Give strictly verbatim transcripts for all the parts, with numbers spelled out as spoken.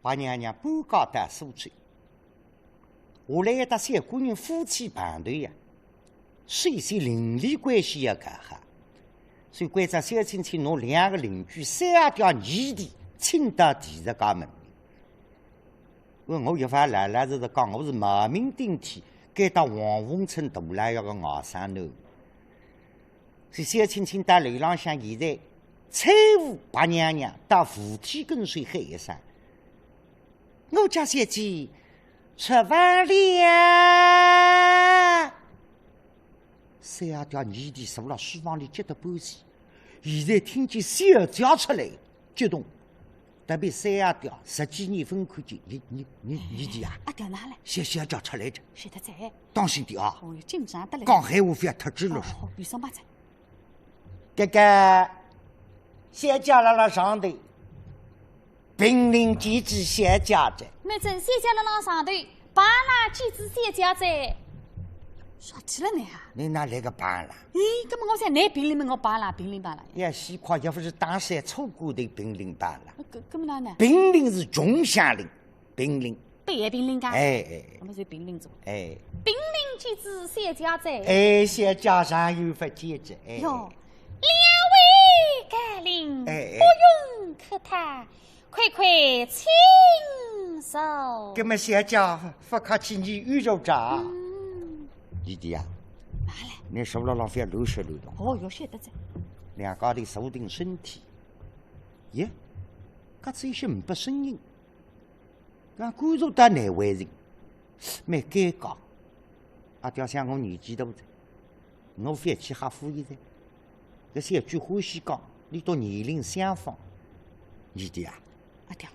白娘娘搬家到苏州，下来一搭小官人夫妻碰头呀，首先邻里关系要搞好。所以关照小青青拿两个邻居三阿爹二弟请到第十家门面。我我一番老老实实讲，我是冒名顶替，该搭王凤春大老爷个外甥囡。 是小青青到楼浪向，现在搀扶白娘娘到扶梯跟首喊一声：「我家小姐出房了。」三阿爹二弟坐辣书房里急得半死，现在听见小姐出来，激动。特别三阿爹十几年勿看见，你你你你弟啊，阿爹哪来？小小姐出来着，晓得哉。当心点啊！哦，紧张得来。讲闲话勿要脱嘴了。哦，有啥么子？ 哥哥，小姐辣辣上头，平林见仔小姐哉。没准小姐辣辣上头，平林见仔小姐哉。啥体了你啊？你哪来个平林？咦，搿么我想你平林么，我平林，平林平林。也西跨也勿是打算错过的平林平林。搿搿么哪呢？平林是穷乡邻。 平林。北平林家。哎哎。我们是平林族。哎。平林见仔小姐哉。哎，小姐常有勿见哉。哎。哟，两位高邻，哎哎。不用客套，快快请坐。搿么小姐勿客气，你有座着。嗯。弟弟啊，拿来。你手浪浪覅乱说乱动。哦哟，晓得哉。两家头坐定身体。耶，搿只有些呒不声音。 讲官坐到难为情，蛮尴尬。阿爹想我年纪大哉，我勿去吓唬伊哉。搿小鬼欢喜讲，俚笃年龄相仿。弟弟啊，阿爹。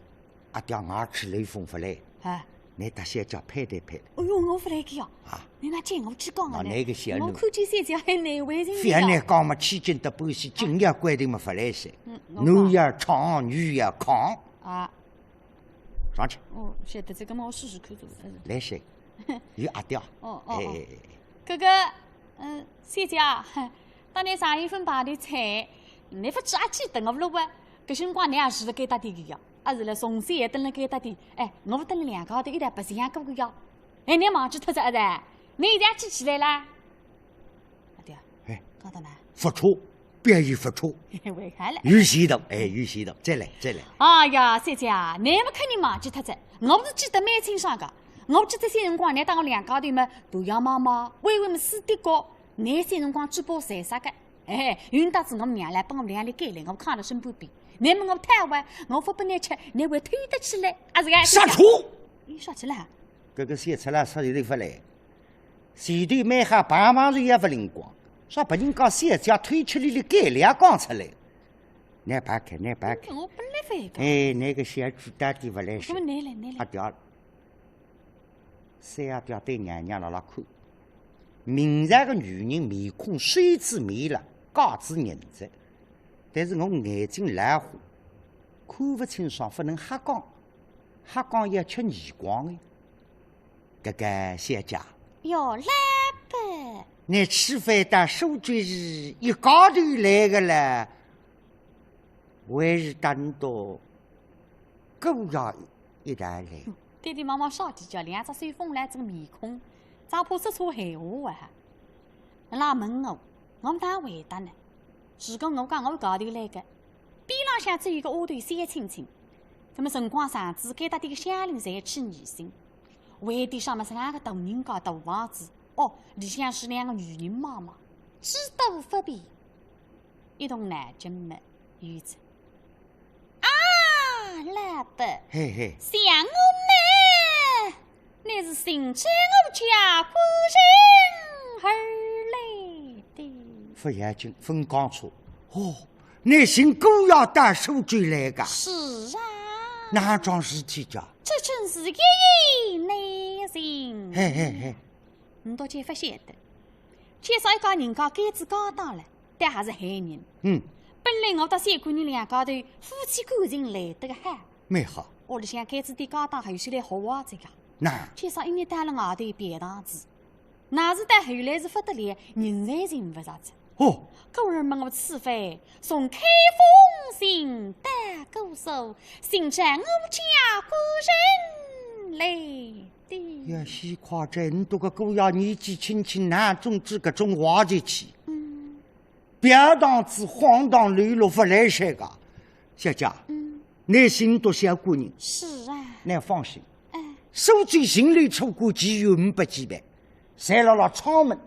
阿爹外出来风勿来，啊。你搭小姐攀谈攀谈。哎哟，我勿来个呀。啊。你哪见我去讲啊？那个小囡。我看见小姐还难为情的呀。覅讲么，起劲得半死，紧要规定么勿来塞。嗯，我讲。男要唱，女要唱。啊。 上去。哦，晓得，搿个嘛，我试试看做，嗯。来塞，有阿爹。哦，哦，哦。哎，哎，哎。搿个，嗯，小姐啊，当年上一份排队菜，你勿吃阿记得我勿咯？搿辰光你也是辣该搭点个呀，也是辣从小也蹲辣该搭点。哎，我勿蹲辣两家头一道白相过个呀。哎，你忘记脱哉啊？你现在记起来啦？阿爹，哎，讲到哪？勿错， 表现勿错。为啥嘞？有前途，哎，有前途，再来，再来。哎呀，小姐啊，你勿可能忘记脱哉，我是记得蛮清爽个。我记得小辰光，你搭我两家头么，大爷妈妈，微微么四弟哥，你小辰光嘴巴馋啥个？哎，有得子我娘来帮我两粒给来，我扛了身边边。你问我讨啊，我勿拨你吃，你会偷得起来，啊是个？杀猪！你说起来？搿个小赤佬说有点勿来。 前头蛮好，碰碰着也勿灵光，说拨人家小姐偷吃俚粒干粮讲出来。难办开，难办开。我本来勿会讲。哎，那个小鬼到底勿来塞。搿么你来，你来。阿爹，三阿爹对娘娘辣辣看。明朝个女人面孔收仔面了，嫁仔人哉。但是我眼睛老花，看勿清爽，勿能瞎讲，瞎讲要吃耳光个。 搿个小姐。哟，老伯。你吃饭到苏州是一家头来个啦，还是单独孤家一道来？爹爹妈妈笑啼叫，两只手捧牢仔个面孔，只怕说错闲话啊。伊拉问我，我哪回答呢？如果我讲我一家头来个，边浪向只有一个丫头小青青，搿么辰光长仔，该搭点个乡邻侪起疑心。 为点啥么是两个大人家大房子，哦，里向是两个女人妈妈，知道勿便，一动脑筋么，有哉。啊，老伯，嘿嘿。想我么，你是寻着我家官人而来的。勿要紧，勿讲错。哦，你寻姑爷到苏州来个？是啊。哪桩事体家？ 这真是一言难尽。嘿嘿嘿。你倒叫勿晓得，介绍一家人家该仔家当了，但还是害人。嗯。本来我搭小官人两家头夫妻感情来得个好，蛮好。屋里向该仔点家当还有些来好啊，这个。那？介绍一日到了外头别堂子，那是到后来是勿得了，人侪寻勿着哉。哦，故而么我此番从开封行到姑苏，寻找我家官人来的。呀，西瓜这恁大个姑爷年纪轻轻，哪种这个种话就去？嗯，表堂子荒唐流落勿来三个。小姐，嗯，你寻到小官人，是啊，你放心，哎，苏州巡按处官其余五百几万，侪辣辣阊门。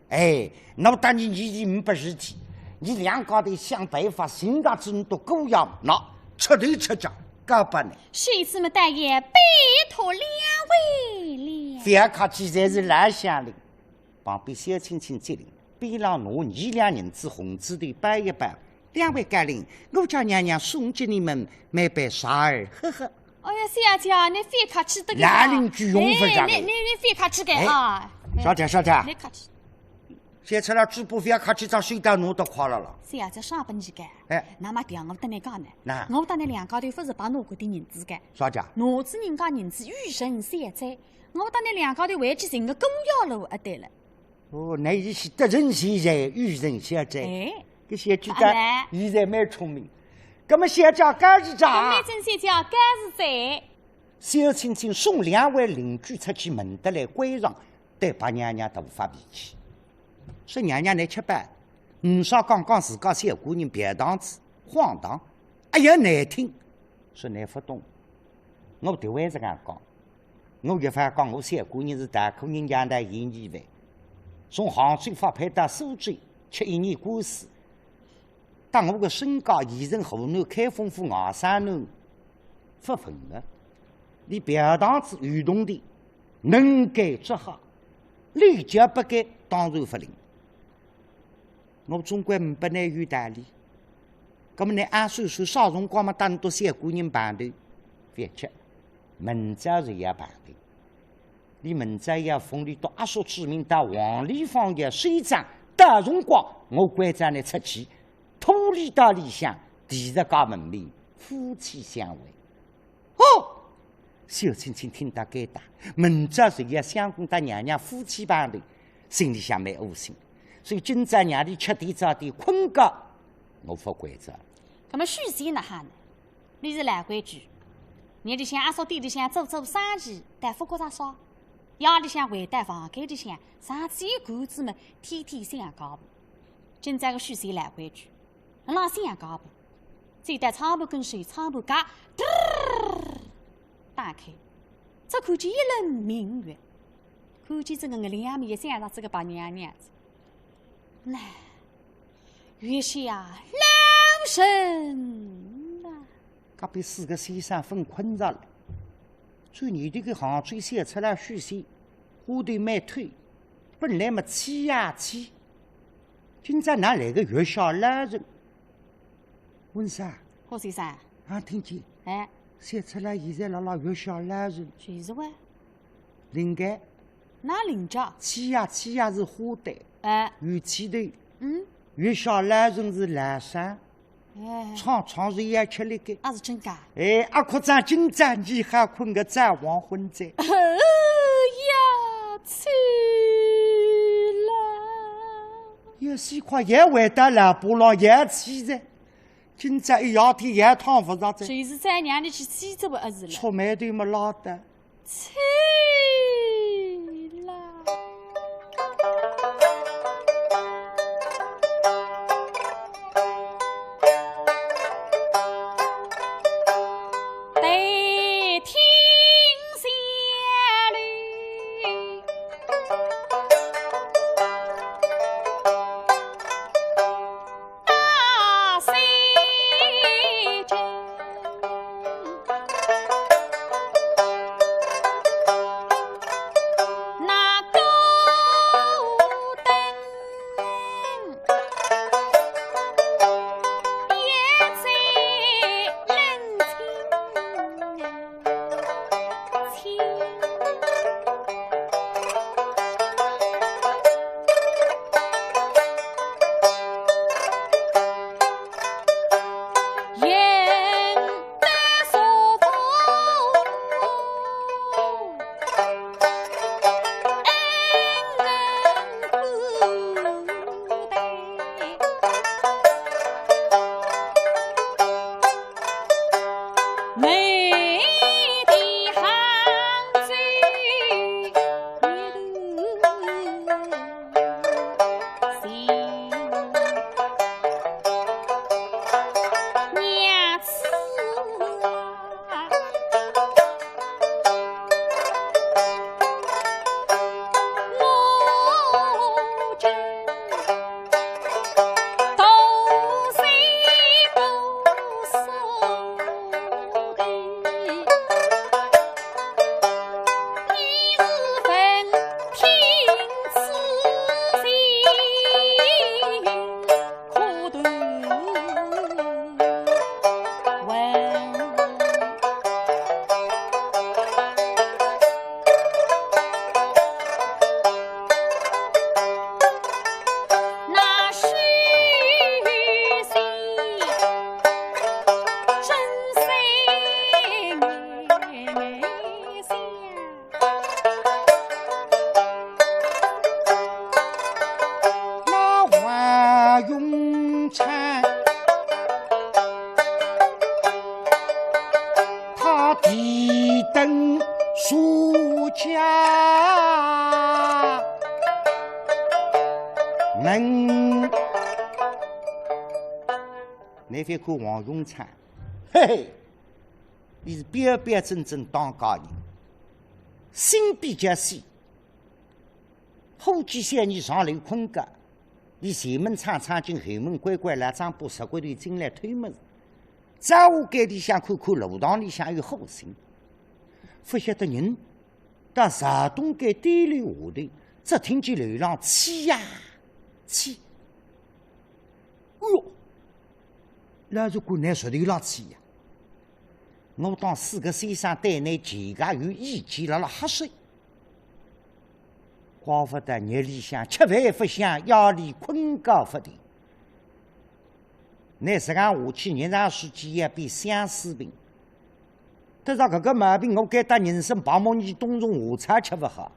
哎，我搭你二千五百事体，你两家头想办法寻着仔倷个姑爷，那出头出脚，交拨你。这次么倒也拜托两位了。覅客气，侪是老乡邻。旁边小青青接令，边浪拿二两银子红纸头包一包。两位高邻，我家娘娘送给你们买杯茶儿喝喝。哎呀，小姐，你覅客气得个。老邻居用勿着的哎，你你你覅客气个哎啊。小姐，小姐，你客气。现在了主播覅客气，只收到侬得快了了。小姐啥本事个？哎，那么听我搭你讲呢，那我搭你两家头勿是白拿过点银子个，小姐，拿仔人家银子有人消灾，我搭你两家头回去寻个姑爷了，啊对了。哦，那一些得人消灾，有人消灾。哎，搿小姐当然现在蛮聪明。那么小姐告辞哉。梅珍小姐告辞哉。小青青送两位邻居出去，门得来关上，对白娘娘大发脾气。说娘娘，你吃饱，唔少讲讲自家小官人表堂子荒唐，哎呀难听。说你勿懂，我对外是搿样讲，我一方讲我小官人是大苦人家的嫌疑犯，从杭州发配到苏州吃一年官司，搭我个身家现任河南开封府外甥囡勿分个。你表堂子有铜钿，能干则好，立脚不干当然勿灵。我总归唔拨你有道理。那么你按算算啥辰光么搭倷小官人碰头？覅急，明朝就要碰头。你明朝要奉你到阿叔之命到黄鹂坊要收账，到辰光我关照你出去，拖俚到里向第十家门面夫妻相会。哦，小青青听到该搭，明朝就要相公搭娘娘夫妻碰头，心里向蛮窝心。所以今朝让俚吃点早点，困觉我勿关照。那么许仙哪哈呢？你是老规矩，日里向阿叔店里向做做生意，但勿觉着啥，夜里向回到房间里向，上几个子么，天天想家婆。今朝个许仙老规矩，辣辣想家婆，走到窗户跟首，窗户盖，嘚儿，打开，只看见一轮明月，看见搿个月亮么也想着搿个白娘娘子。那月下老人啊。隔壁四个先生朆困着了，最年头个杭州小赤佬许仙，花头蛮透，本来么气呀气，今朝哪来个月下老人？问啥？何先生，啊，听见，哎，小赤佬现在辣辣月下老人，就是喂，灵个，哪灵家？气呀气呀是花旦，哎，有气头，嗯，月下老人是老生，哎，常常是要吃力个。啊是真个。哎，阿科长今朝你还困个早黄昏哉？哎呀，气啦！有些快也回到老部落也气哉，今朝一夜天也躺勿着哉，就是再让你去气这个儿子了。触霉头么拉倒。气啦！待听小吕。永昌，他提灯书家门。侬覅看王永昌，嘿嘿，伊是标标准准当家人，心比较细。 伙计小二上楼困觉，伊前门闯闯进，后门关关，老张把贼骨头进来偷物事。再下间里向看看，路堂里向有火星，勿晓得人到朝东间对楼下头，只听见楼浪起呀起。哎哟，老实讲，拿石头浪起呀！我当四个先生对侬全家有意见，辣辣瞎说。 怪勿得日里向吃饭勿香，夜里困觉勿停。侬实梗下去，日长时间要变相思病。得着搿个毛病，我该搭人生白毛年冬虫夏草吃勿好。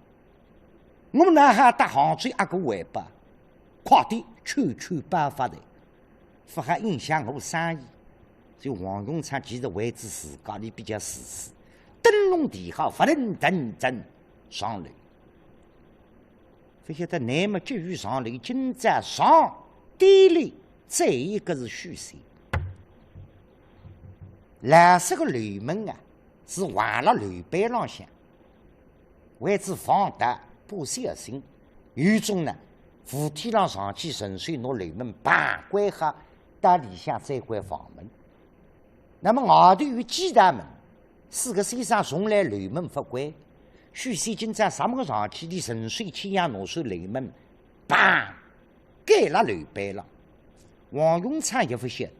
我哪哈搭杭州阿哥回报？快点，劝劝办法来。 勿好影响我生意。所以王永昌其实为仔自家，伊比较自私，灯笼提好，勿噔噔噔上楼。勿晓得乃末急于上楼，今朝上对楼，再一个是许仙。老式个楼门啊，是横辣楼板浪向。 为仔防盗不小心，有种呢，扶梯浪上去，顺手拿楼门嘭关好，到里向再关房门。那么外头有几扇门，四个先生从来楼门勿关，许仙今朝啥辰光上去，伊顺手牵羊拿扇楼门嘭关辣楼板浪。王永昌也勿晓得，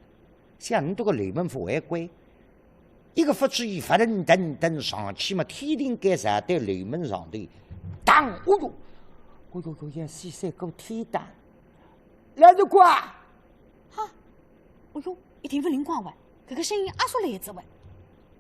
想侬迭个楼门勿会关， 一个勿注意，勿噔噔噔上去嘛，天灵盖朝对楼门上头，当！哦哟，哦哟哟，要死三个天当！老实讲啊！哈，哦哟，一点勿灵光哇，搿个声音阿叔来仔哇，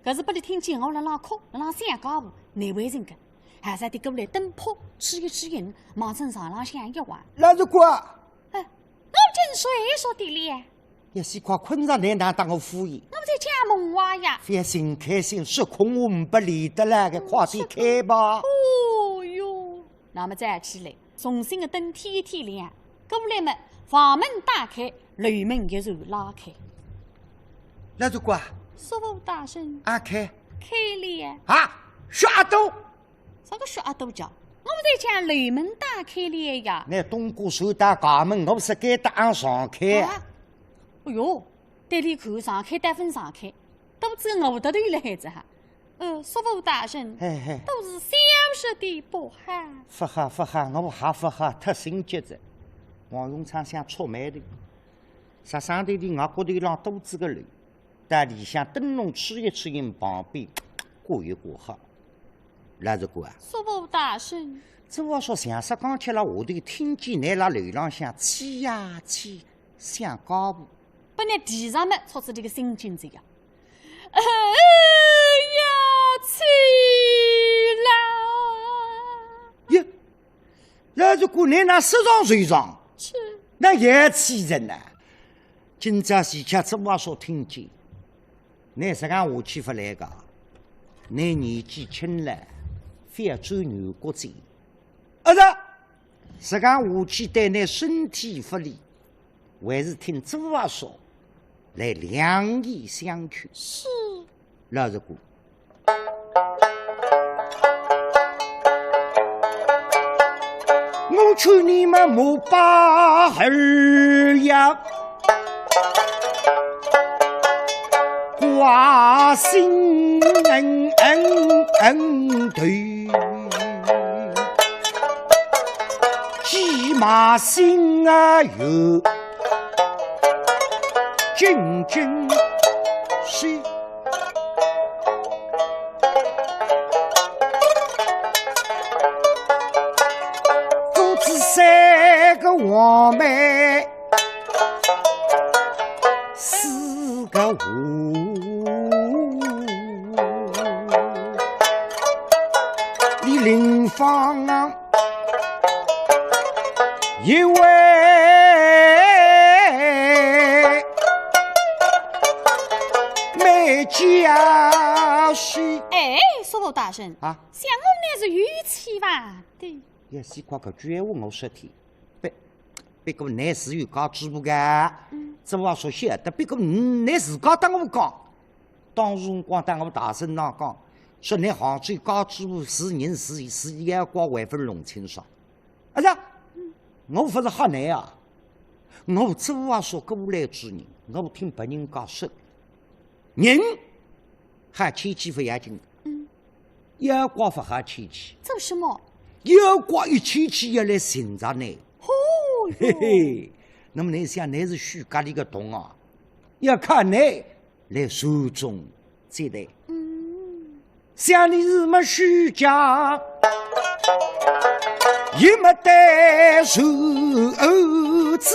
搿是拨伊听见我辣辣哭，辣辣想家务，难为情个，还是得过来灯泡吹一吹人，望准床浪向一望。老实讲啊！哎，我真说说的咧。 也是快困着，侬哪搭我敷衍？我在家门外呀。覅寻开心，说空话呒不理得了，该快点开吧。哦哟，那么站起来，重新个灯添一添亮，过来么，房门打开，楼门依旧拉开。老实讲啊！叔父大人。阿开？开了。啊，啥都 啥个说阿多叫？我勿是讲楼门打开了呀？那东家说到家门，我是该搭俺上开。啊？哎哟，对伊看上开，得分上开，肚子饿得头来孩子哈。呃，叔父大人，嘿嘿。都是小说的不好。勿好勿好，我还勿好，太心急哉。王永昌想触霉头，啥上头的我骨头浪肚子个累，到里向灯笼吹一吹，人旁边过一过好。 老实讲啊，叔父大人。这话说像煞刚才辣下头听见，乃辣楼浪向起呀起，想家务。本来地上么，戳出这个心情这样。哎呀，起啦！耶，老实讲，乃哪说上就上，是。那也气人呐。今朝是吃这话说听见， 乃实梗下去勿来个，乃年纪轻了，覅转牛角尖。儿子，实梗下去对乃身体勿利，还是听朱阿叔来良言相劝。是。老实讲， 我劝你们莫把儿呀挂心头，起码心啊有紧紧些。 父子三个黄梅四个胡，你林芳啊，一位家书。哎，叔父大人，啊？想我乃是有妻房的。也是讲搿句闲话我说的，不，不过乃是有家主婆个，嗯。这话说晓得，不过，嗯，乃是讲搭我讲，当时辰光搭我大声浪讲，说乃杭州家主婆是人是，是妖怪还分弄清爽。 啊呀，我勿是吓乃啊，我这话说过来之人，我听别人家说，人吓牵记勿要紧，嗯。妖怪勿吓牵记。做什么？妖怪一牵记要来寻着乃。哦哟。嘿嘿，那么乃想乃是许家里个洞啊，要看乃 来传宗接代。嗯。想你是么许家，也没得传儿子。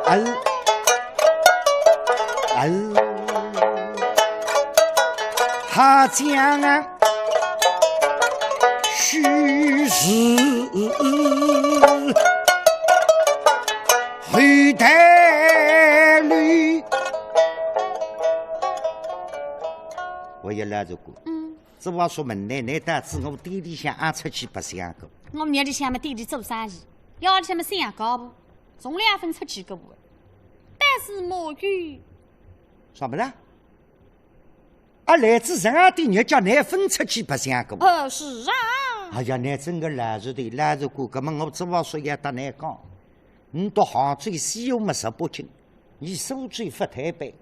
儿，儿，还讲啊，许氏后代里。我也来这个。嗯。这话说门来，乃到仔我店里向也出去白相过。我店里向么店里做生意，夜里向么相公婆，从来也勿曾出去过个。但是没有。啥物事？啊，来仔人家店里叫乃勿曾出去白相过。呃，是啊。哎呀，乃真个老实的，老实讲，搿么我这话说要搭乃讲，你到杭州西湖么十八景，你苏州勿推扳。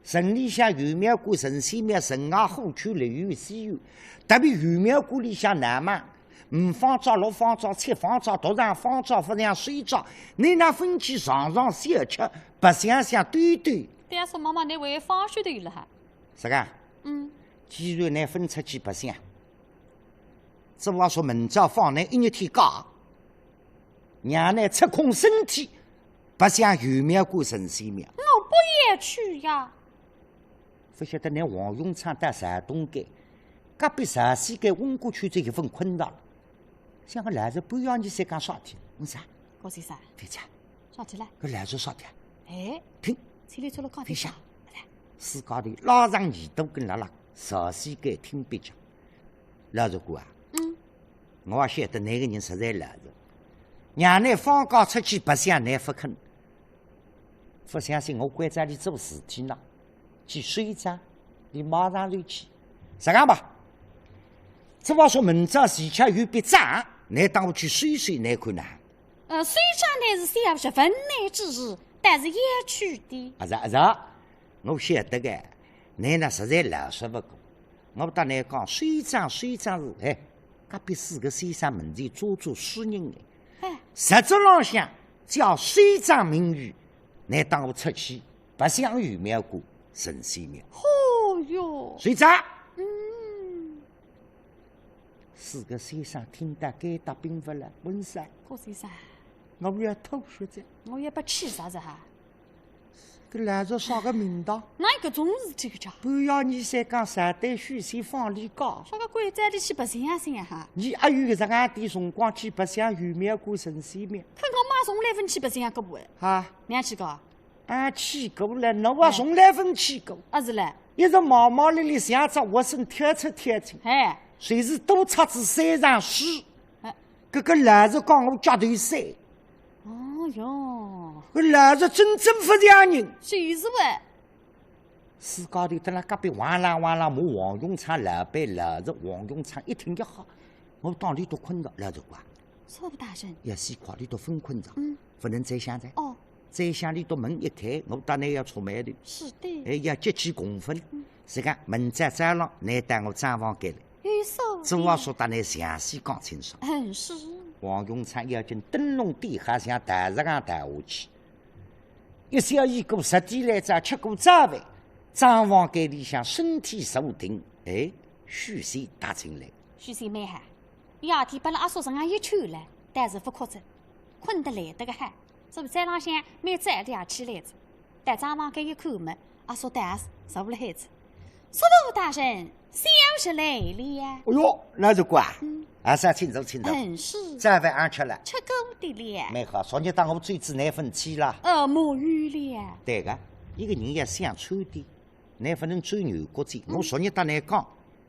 城里向有庙观神仙庙，城外虎丘里有西游，特别有庙观里向哪嘛，五方丈、六方丈、七方丈、独丈、方丈、副丈、首丈，你那分去上上小吃，白相相兜兜。对呀，说妈妈，你为方许头了哈。是个？嗯。既然你分出去白相，这话说明朝放你一日天假，让你抽空身体， 白相有庙观神仙庙。我不要去呀。勿晓得乃王永昌到山东街，隔壁山西街翁过去这一份困难。想个来着，不要你再讲啥体，为啥？郭先生，别讲，啥体了？搿来着啥体啊？哎，听，千里出了高飞下，来，自家头拉上耳朵跟拉拉，山西街听别讲。老实讲啊，嗯，我也晓得那个人实在来着，让你放假出去白相，你勿肯。 勿相信我关照你做事体呢，去收账，你马上就去。实梗吧，这话说明朝自家有笔账，你当我去收收，你看呢？呃，收账乃是小事，分内之事，但是要去的。啊是啊是啊，我晓得个，你呢实在老实勿过。 我搭你讲，收账收账是，哎，隔壁四个先生门前做做书人哎。哎，实质浪向叫收账名义，你当我出去白相有庙观神仙庙。哦哟，收账。嗯，四个先生听得该搭兵勿了，问啥？郭先生，我要吐血哉。我要拨气煞哉哈。 搿老早啥个名堂？哪有搿种事体个家？半夜里三更三点许先放里假。啥个鬼在里去白相相哈？你阿有搿只眼点辰光去白相有庙观神仙庙？看看妈从来勿去白相过哎。哈？娘去过？啊，去过了，侬啊从来勿去过。啊是嘞。一直忙忙碌碌想只活生跳出跳进。哎。随时多出仔三场书。哎。搿个老实讲我脚头酸。 哦哟，搿老实真正勿像人。就是喂。自家头蹲辣隔壁哇啦哇啦骂王永昌老板老实，王永昌一听就好，我当里头困着，老实讲。叔父大人，要死快里头勿困着，嗯，勿能再想哉。哦，再想里头门一开，我当然要触霉头。是的。哎，要激起公愤。嗯，自家门再再浪，你带我账房间里。 有数的。这话说得来详细讲清爽。嗯，是。王永昌要紧灯笼底下向踏实梗踏下去，一歇一个十几来早吃过早饭，账房间里向身体坐定，哎，许仙踏进来。许仙蛮好，夜天拨了阿叔身浪一圈来，但是勿哭哉，困得来得个好。 是勿是早浪向蛮早亮起来哉，到账房间一看么，阿叔倒是坐辣海哉。叔父大人，小侄来了。哎哟，老实讲啊，嗯。阿叔请坐，请坐。嗯，是。早饭阿吃了？吃过的了。蛮好，昨日当我追仔乃勿去了？呃，没有了。对个，一个人要想穿点，倷勿能钻牛角尖。我昨日搭倷讲，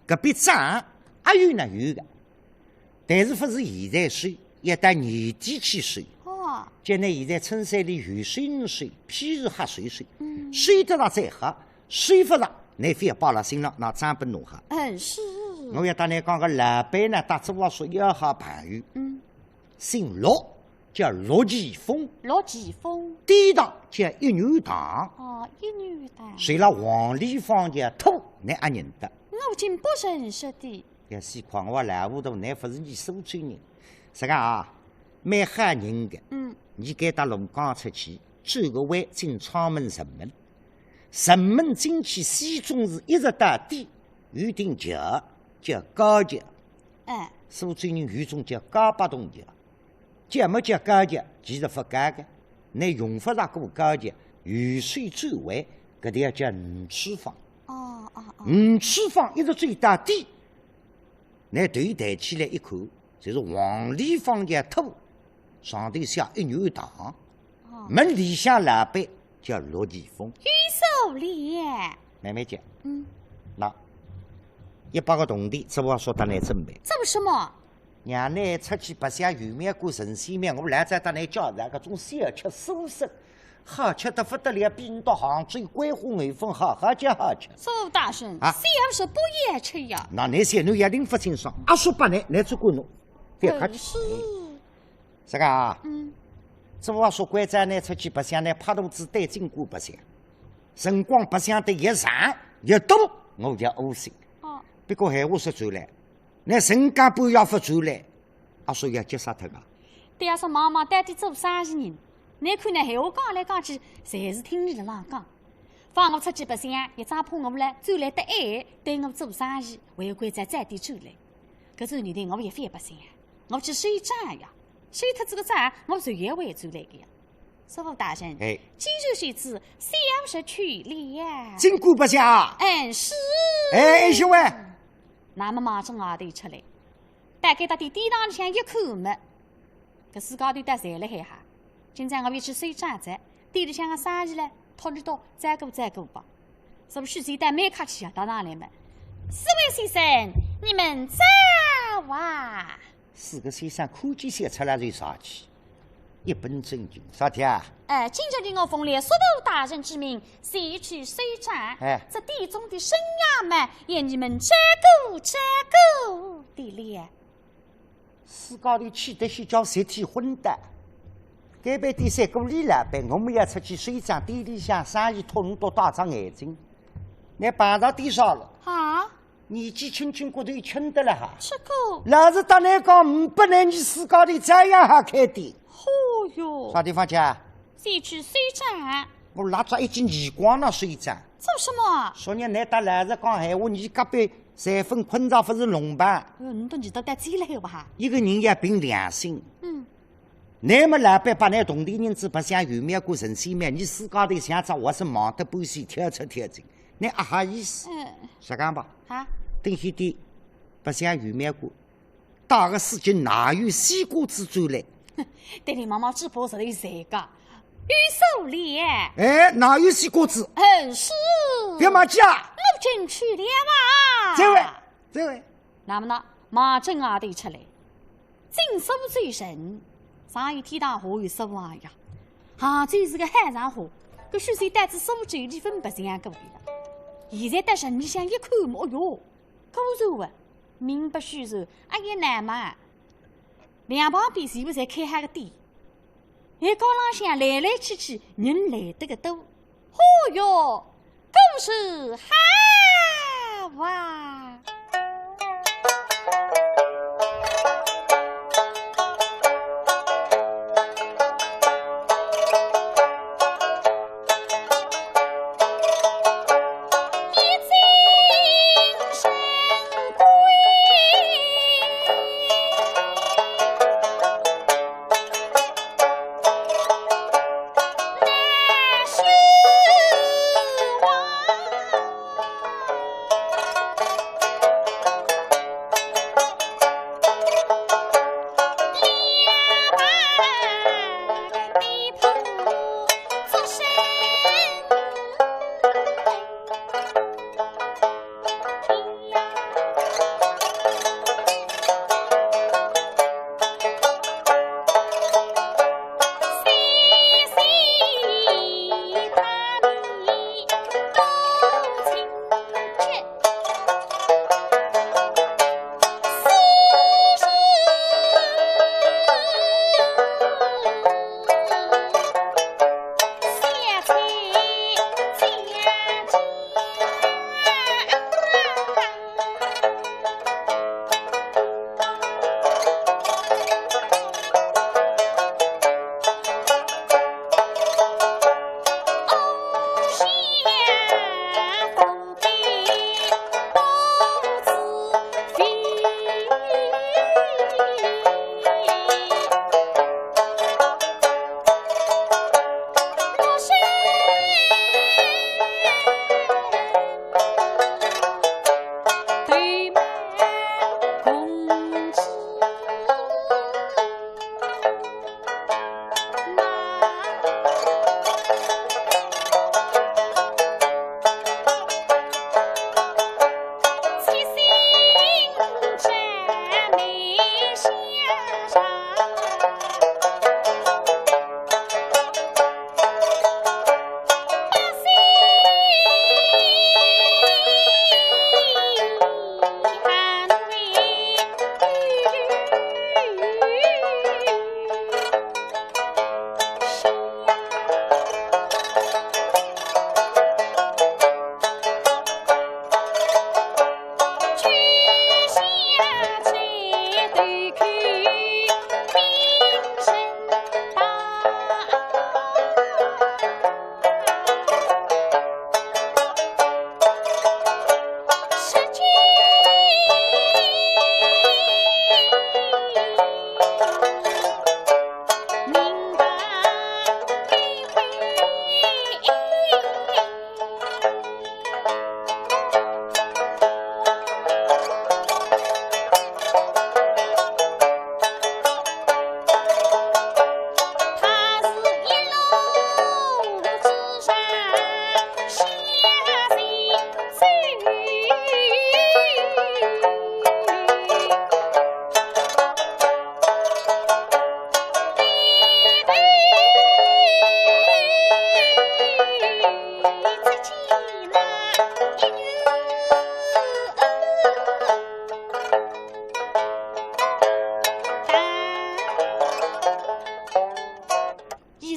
搿笔账阿有呢有个，但是勿是现在收，要到年底去收。哦。叫倷现在春山里有收呒收，譬如好收收，嗯。收得着再好，收勿着，倷覅摆辣心浪，拿账本弄好。嗯，是。我要搭倷讲个，老板呢，搭朱华叔要好朋友。嗯。 姓陆，叫陆继峰。陆继峰。典当叫一元堂。哦，一元堂。随了黄丽芳叫土，倷阿认得？我竟不认识的。要死快，我老糊涂，倷勿是伲苏州人。实梗啊，蛮吓人个。嗯。伲该搭龙江出去，转个弯进阊门城门。城门进去，西中市一直到底，有顶桥，叫高桥。哎。苏州人有种叫高八洞桥。 叫么叫高桥，其实勿高个，倷用勿着过高桥，由水转弯，搿条叫五尺坊。哦，哦，哦。五尺坊一直走到底，倷头抬起来一看，就是黄丽芳个土，上头写一元堂，哦。门里向老板叫陆继峰。有数了。慢慢叫。嗯。喏，一百个铜钿，朱华叔搭倷准备。做什么？ 让倷出去白相游庙观神仙庙，我老早搭倷讲了，搿种小吃素食，好吃得勿得了，比倷到杭州桂花米粉好，好吃好吃。苏大人，啊？小食不要吃呀。那倷小囡也拎勿清爽，阿叔拨倷，倷只管弄，覅客气。嗯，是。实梗啊，嗯。朱华叔关照倷出去白相，倷拍肚子对金官白相，辰光白相得越长越多，我就窝心。哦。不过闲话说转来， 倷辰光半夜勿转来，阿叔要急煞脱个。对阿叔望望到底做啥事人？倷看倷闲话讲来讲去，侪是听俚辣浪讲。放我出去白相，一张怕我来，转来得晏，对我做啥事，还要关照早点转来。搿转日头我也覅白相，我去收账呀，收脱仔个账，我随后会转来个呀。 师傅大人，哎。既然如此，小食去了。金官白相啊？嗯，是。哎，哎，兄哎。那么马上外头出来，大概到底典当里向一看么，搿四家头侪辣海哈。今朝我要去收账哉，店里向个生意嘞，托俚笃照顾照顾吧。是不是？许仙倒蛮客气啊，搭上来么，四位先生，你们早啊。 四个先生看见小赤佬就生气，一本正经，啥体啊？哎，今日里我奉了叔父大人之命，前去收账。哎。这店中的生意嘛，要你们照顾照顾的了。四家头气得是叫集体昏倒。该爿店三个李老板，我们要出去收账，店里向生意统统打着眼睛。倷碰着点啥了？啊？ 年纪轻轻骨头轻得了哈。吃过。老实搭倷讲，呒拨倷伲四家头照样好开店。哦哟。啥地方去啊？先去收账。我拉着一记耳光呢，收账。做什么？昨日倷搭老实讲闲话，伲隔壁三分困着勿是弄吧？哎哟，倷笃耳朵倒尖了海哇哈？一个人要凭良心。嗯。 乃末老板拨倷铜钿银子白相游庙观神仙庙，伲四家头像只活生忙得半死，跳出跳进，倷阿好意思？嗯。实梗吧？啊？等歇点白相游庙观，带个四斤奶油西瓜子转来。哼，对俚毛毛嘴巴实在有才个，有数了。哎，奶油西瓜子。嗯，是。覅忘记啊。我进去了啊。这位，这位。那么呢，马正外头出来。 进苏州城，上一天堂下有苏杭呀。杭州是个海上花，搿许仙到仔苏州里朆白相过个了。现在到城里向一看么，哦哟，果然啊，名不虚传，哎呀难嘛。两旁边全部侪开好个店，一街浪向来来去去，人来得个多。 哦哟，果是好啊！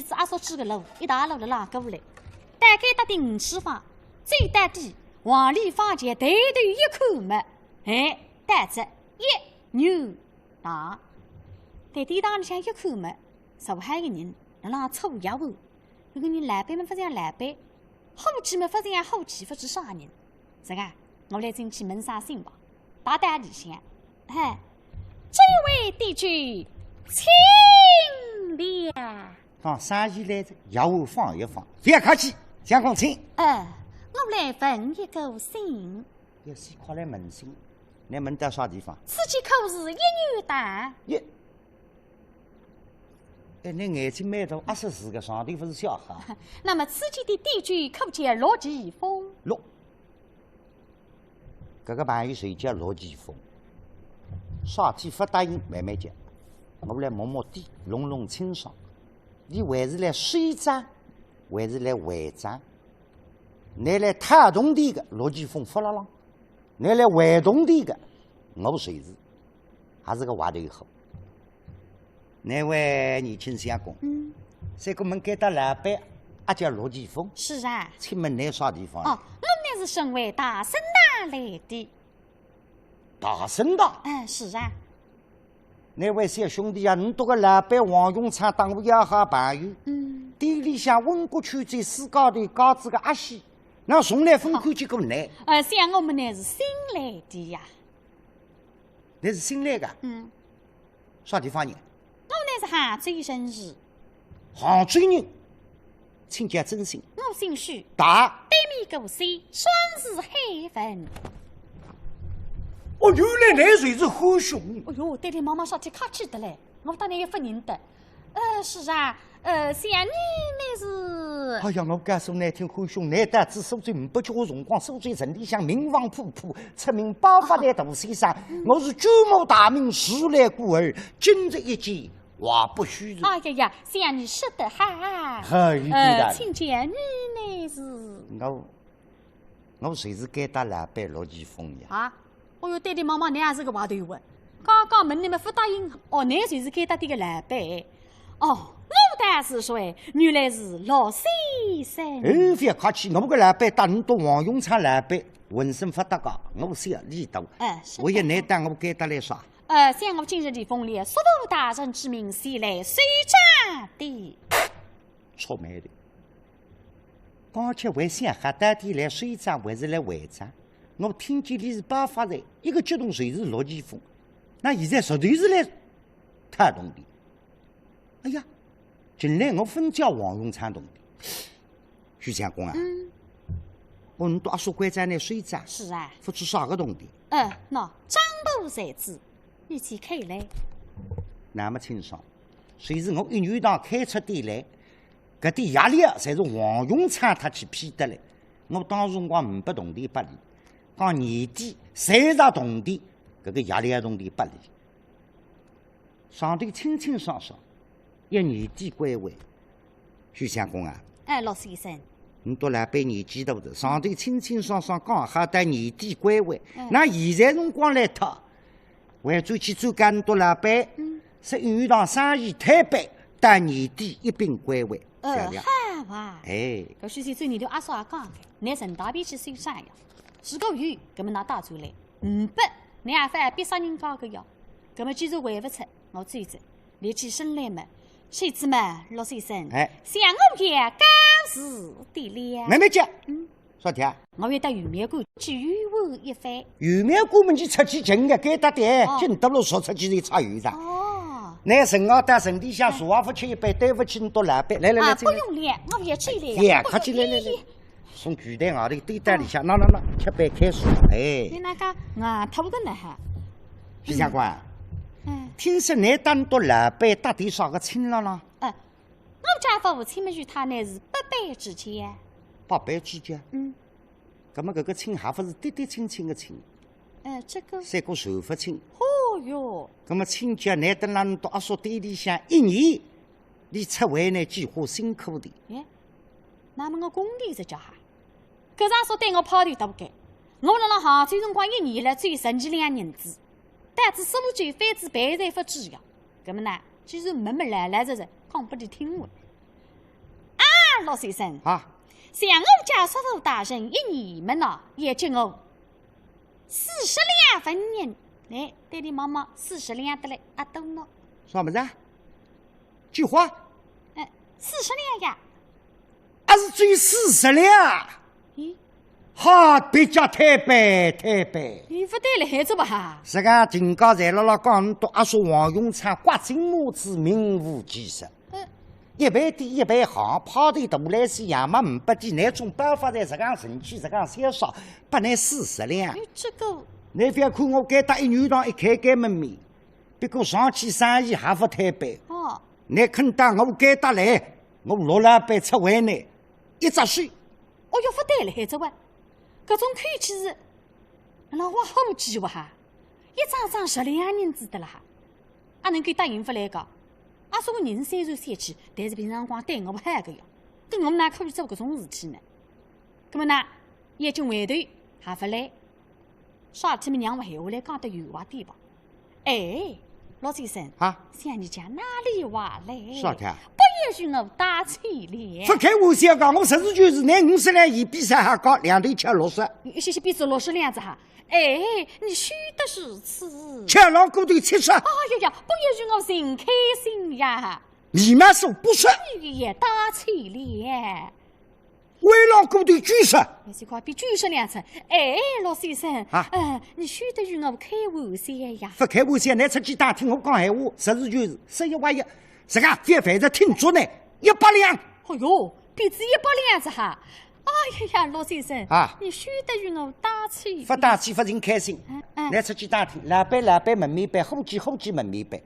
仔阿叔指个路，一大路辣浪过来。到该搭个五尺方，走到底，往里方前抬头一看么，哎，到仔一牛堂。对店堂里向一看么，坐好一个人，辣浪搓药丸。搿个人老板么勿像老板，伙计么勿像伙计，勿知啥人。 这个，我来进去问声信吧。踏到里向，嘿，这位弟兄，请了。讲生意来哉，药丸放一放，覅客气，相公请。呃，我来问一个信。要死快来问信，倷问到啥地方？此地可是一牛堂？一 哎，倷眼睛蛮大，阿是是个上头勿是小哈？那么此地的店主可叫陆继峰？陆，搿个朋友就叫陆继峰。啥体勿答应，慢慢讲。我来摸摸底，弄弄清爽。倷还是来收账，还是来还账？倷来讨铜钿个，陆继峰勿辣浪；倷来还铜钿个，我就是。 还是个坏头货。哪位年轻相公？嗯。三个问该搭老板，阿叫陆继峰？是啊。请问倷啥地方？哦，我乃是身为大生堂来的。大生堂？哎，是啊。哪位小兄弟啊，倷笃个老板王永昌当我要好朋友，嗯。店里向混过去仔四家头家子个阿喜，哪从来勿看见过倷？呃，想我么乃是新来的呀。 倷是新来个？嗯。啥地方人？我乃是杭州人士。杭州人，请讲真姓。我姓许。大？对面过姓，双字海文。哦，原来倷就是许兄。哎哟，对倷妈妈啥体客气得来，我当然也勿认得。 呃，是啊，呃，想你乃是……哎呀，我告诉倷听，许兄，倷到仔苏州呒不几化辰光，苏州城里向名望普普，出名包发的大先生，我是祖母大名，时来孤儿，今日一见，话不虚传。哎呀呀，想你说得好。哎，有点道理。呃，请讲你乃是……我 我就是该搭老板陆继峰呀。啊？哦哟，爹爹妈妈，倷也是个坏头活。刚刚问倷么勿答应，哦，倷就是该搭个老板。哦，我倒是说，原来是陆先生。哎，覅客气，我个老板搭倷笃王永昌老板，浑身勿搭界，我小李大。哎，是的。我也难当，我该搭来啥？呃，想我今日李凤莲，叔父大人之命，前来收账的。触霉头。 刚才还想哈到底来收账还是来还账，我听见俚是包发财，一个激动就是陆继峰，哪现在实头是来讨铜钿。哎呀，近来我勿叫王永昌铜钿。许相公啊，嗯。我倷笃阿叔关照倷收账，是啊。勿知啥个铜钿。呃，喏，账簿在此，你去看来。那么清爽，就是我一牛堂开出店来， 搿点药料侪是王永昌搭去批得来，我当时辰光呒不铜钿拨俚，讲年底赚着铜钿，搿个药料铜钿拨俚。上头清清爽爽，一年底归还。许相公啊，哎，陆先生。倷笃老板年纪大哉，上头清清爽爽讲好到年底归还，嗯。哪现在辰光来讨， 回转去转告倷笃老板，嗯。说一牛堂生意推扳，到年底一并归还。呃，晓得伐？好啊。哎。搿许仙转念头阿叔也讲个，倷顺带便去收账呀。如果有，搿么拿带转来，呒不，倷也勿要逼煞人家个呀。搿么既然还勿出，我走哉，立起身来么，说仔么，陆先生，哎。想我也告辞的了。慢慢叫。嗯。 啥体啊？我要到鱼苗馆去游玩一番。鱼苗馆么倷出去近个，该搭点，哦。近得了，说出去就差远哉。哦。倷趁我到城里向茶也勿吃一杯，对勿起倷笃老板。来来来，啊，进来。不用了，我也去了呀。呀，快去，来来来。从柜台外头对到里向，喏喏喏，吃杯开水。哎。倷哪个硬脱个呢哈？许相公啊，嗯。听说倷搭倷笃老板搭点啥个亲了啦？呃， 我家父亲么与他乃是百般之交。百般之交？嗯。搿么搿个亲还勿是嫡嫡亲亲个亲？呃，这个……三个传勿清。哦哟。搿么亲家倷等辣倷笃阿叔店里向一年，俚出回来几化辛苦的。哎，那么我工钿是叫啥？ 搿阿叔对我抛头搭勿该，我辣辣杭州辰光一年了，只有十几两银子，到仔苏州翻仔倍侪勿止呀。搿么呢，既然问么来来实实，讲拨俚听哇。老先生，啊，像我家叔父大人一年么喏，也给我四十两纹银。来，对俚望望，四十两得来，阿多喏。啥物事啊？几化？哎，四十两呀。啊，是只有四十两啊？咦？哈，别家推扳，推扳。咦，勿对了，还是吧？实梗，今朝侪辣辣讲，倷笃阿叔王永昌刮精麻子，名副其实。 一爿店一爿行，派头大来西洋么五百几，倷种包发财实梗神气，实梗销售，拨倷四十两。哎，这个，倷覅看我该搭一年堂一开间门面，不过上去生意还勿推扳。哦。倷肯到我该搭来，我陆老板出为难，一只手。哦哟，勿对了，还是哇，搿种口气是，老王好气哇哈，一张张十两银子得了哈。 阿能够答应勿来个？阿叔个人虽然小气，但是平常辰光对我还好个呀，搿我哪可以做搿种事体呢？葛么呢，眼睛回头还勿来，啥事体么让我闲话来讲得圆滑点吧。哎，陆先生，啊？想你家哪里话来？啥个？不要与我打嘴脸。勿开玩笑个，我实事求是，拿五十两一比三还高，两头吃六十。一歇歇比仔六十两子哈。 哎，你休得如此。吃老骨头七十。哎呀呀，不要与我寻开心呀。你们是不是？你也打嘴脸。为老骨头九十。你是快比九十两次。哎，陆先生，啊？呃，你休得与我开玩笑呀。勿开玩笑，倷出去打听，我讲闲话，实事求是，十一万一，实梗，覅烦着听足呢，一百两。哎哟，比仔一百两子哈。哎呀呀，陆先生，啊？你休得与我打嘴。勿打嘴勿寻开心。嗯，嗯。倷出去打听，老板老板门面板，伙计伙计门面板。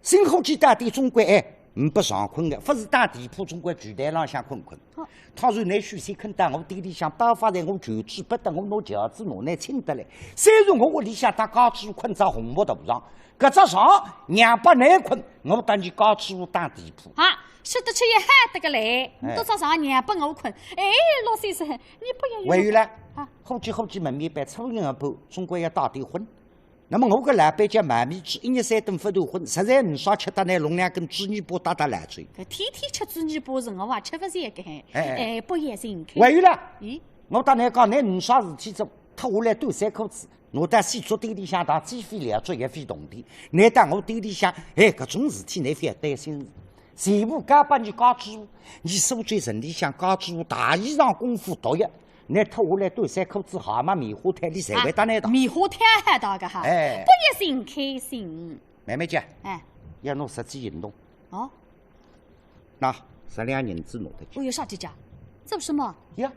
新伙计到底总归哎，呒不常困个，勿是打地铺总归柜台浪向困困。哦。倘若倷许仙肯到我店里向包发财，我求之不得，我拿轿子拿倷请得来。虽然我屋里向搭家主困只红木大床，搿只床让拨倷困，我搭倷家主打地铺。啊，说得出也好得个来，哎。倷搿只床让拨我困。哎，陆先生，你不要有，还有呢？啊。伙计伙计门面板，初一十五总归要打点荤。 那么我个老板叫卖面子，一日三顿勿断荤，实在呒啥吃得呢，弄两根猪尾巴搭搭来吃。搿天天吃猪尾巴是我也吃勿消个。哎，哎。哎，不要寻开。还有了，咦？我搭倷讲，倷呒啥事体做，脱下来短衫裤子，拿到洗足店里向当，既费力做也费铜钿。倷到我店里向，哎，搿种事体倷覅担心。全部交拨倷家主，倷苏州城里向家主大衣裳功夫独一， 倷脱下来短衫裤子鞋么棉花胎里侪会得拿到。啊，棉花胎还到个哈，哎。不要寻开心。慢慢叫，哎。要拿实际行动。哦。喏，十两银子拿得去。哦哟，啥体讲？做什么？呀，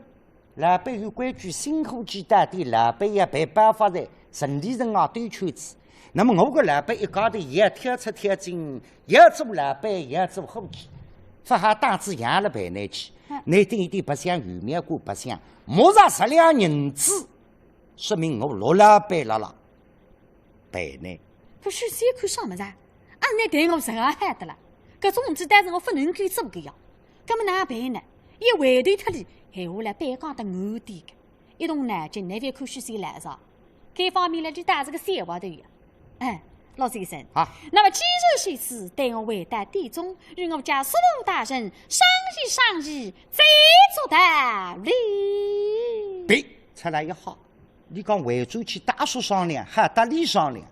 老板有规矩，新伙计到店，老板要办包发财，城里人啊兜圈子。 那么我个老板一家头也要跳出跳进，也要做老板，也要做伙计，勿好当仔养了陪倷去。嗯。倷顶一点白相，有面过白相，没着十两银子，说明我陆老板辣辣陪倷。搿许仙看啥物事啊？啊，倷对我实梗好得了，搿种事体但是我勿能够做个呀。葛么哪办呢？一回头脱俚，闲话来板讲得硬点个。 一动脑筋，倷覅看许仙来着，该方面来就打着个笑话头呀。哎，陆先生，啊。那么既然如此，待我回到店中，与我家叔父大人商议商议，再做道理。别，出来一吓，倷讲回转去搭阿叔商量，还搭俚商量？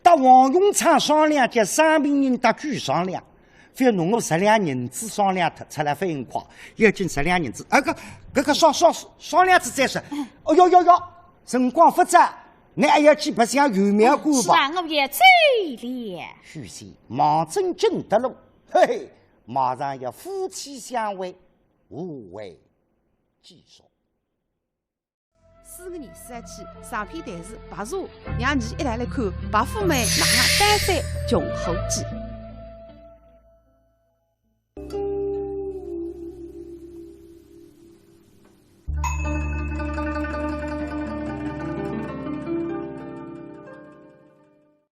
搭王永昌商量，叫生病人搭鬼商量，覅拿我十两银子商量脱，出来反应快，要紧十两银子，啊，搿，搿个商，商，商量仔再说。哦哟哟哟，辰光勿早，倷还要去白相，有面过吧？是啊，我也走了。许仙望准景德路，嘿嘿，马上要夫妻相会，无话可说。 四个人是要去上片台词白蛇，让你一道来看白富美哪能单山穷伙计。